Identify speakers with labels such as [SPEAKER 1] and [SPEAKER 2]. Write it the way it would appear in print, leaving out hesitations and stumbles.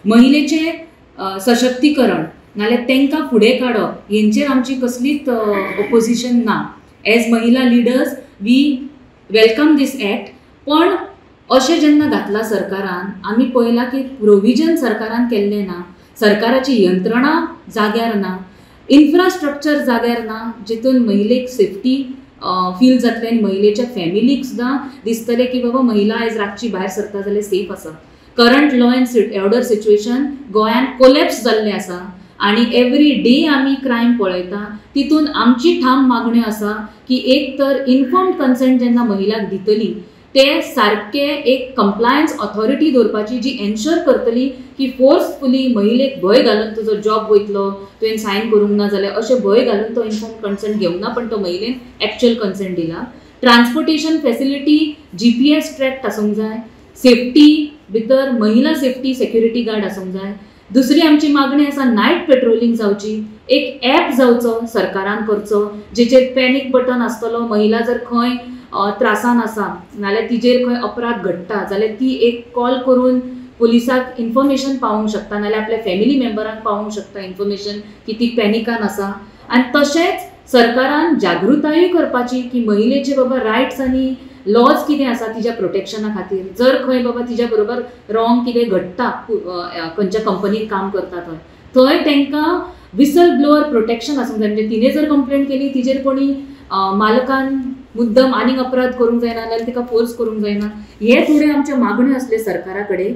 [SPEAKER 1] महिलेचें सशक्तीकरण नाल्यार तांकां फुडें काडप हेंचेर आमची कसलीच ओपोजिशन ना. एज महिला leaders we welcome this act. पण अशें जेन्ना घातलां सरकारान, आमी पळयलां की प्रोविजन सरकारान केल्लें ना, सरकाराची यंत्रणा जाग्यार ना, इन्फ्रास्ट्रक्चर जाग्यार ना, जितून महिलेक सेफ्टी फील जातलें आनी महिलेच्या फॅमिलीक सुद्दां दिसतलें की बाबा महिला आयज रातची भायर सरता जाल्यार सेफ आसा. Current law and order situation गोंयांत कोलॅप्स जाल्लें आसा आनी एवरी डे आमी क्रायम पळयता. तितून आमची ठाम मागण्यो आसा की एक तर इन्फॉर्म्ड कन्सेंट जेन्ना महिलाक दितली ते सारके एक कंप्लायन्स ऑथॉरिटी दवरपाची जी एन्श्योर करतली की फोर्सफुली महिलेक भंय घालून तुजो जॉब वयतलो, तुवें सायन करूंक ना जाल्यार अशें भंय घालून तो इन्फॉर्म कन्सेंट घेवंक ना, पण तो महिलेन एक्चुअल कन्सेंट दिला. ट्रान्सपोर्टेशन फॅसिलिटी GPS tracked आसूंक जाय, सेफ्टी भितर महिला सेफ्टी सेक्युरिटी गार्ड आसूंक जाय. दुसरी आमची मागणी आसा नायट पेट्रोलिंग जावची, एक ॲप जावचो सरकारान करचो जेचेर पॅनीक बटन आसतलो, महिला जर खंय त्रासान आसा नाल्यार तिजेर खंय अपराध घडटा जाल्यार ती एक कॉल करून पुलिसाक इन्फॉर्मेशन पावोवंक शकता, नाल्यार आपल्या फॅमिली मेंबराक पावोवंक शकता इन्फॉर्मेशन की ती पॅनिकान आसा. आनी तशेंच सरकारान जागृतायूय करपाची की महिलेचे बाबा रायट्स आनी लॉज कितें आसा तिच्या प्रोटेक्शना खातीर. जर खंय बाबा तिच्या बरोबर रॉंग कितें घडटा, खंयच्या कंपनीत काम करता थंय थंय तांकां विसल ब्लोअर प्रोटेक्शन आसूंक जाय. म्हणजे तिणें जर कंप्लेन केली तिजेर कोणी मालकान मुद्दम आनीक अपराध करूंक जायना, नाल्यार तिका फोर्स करूंक जायना. हे थोड्यो आमच्यो मागण्यो आसल्यो सरकारा कडेन.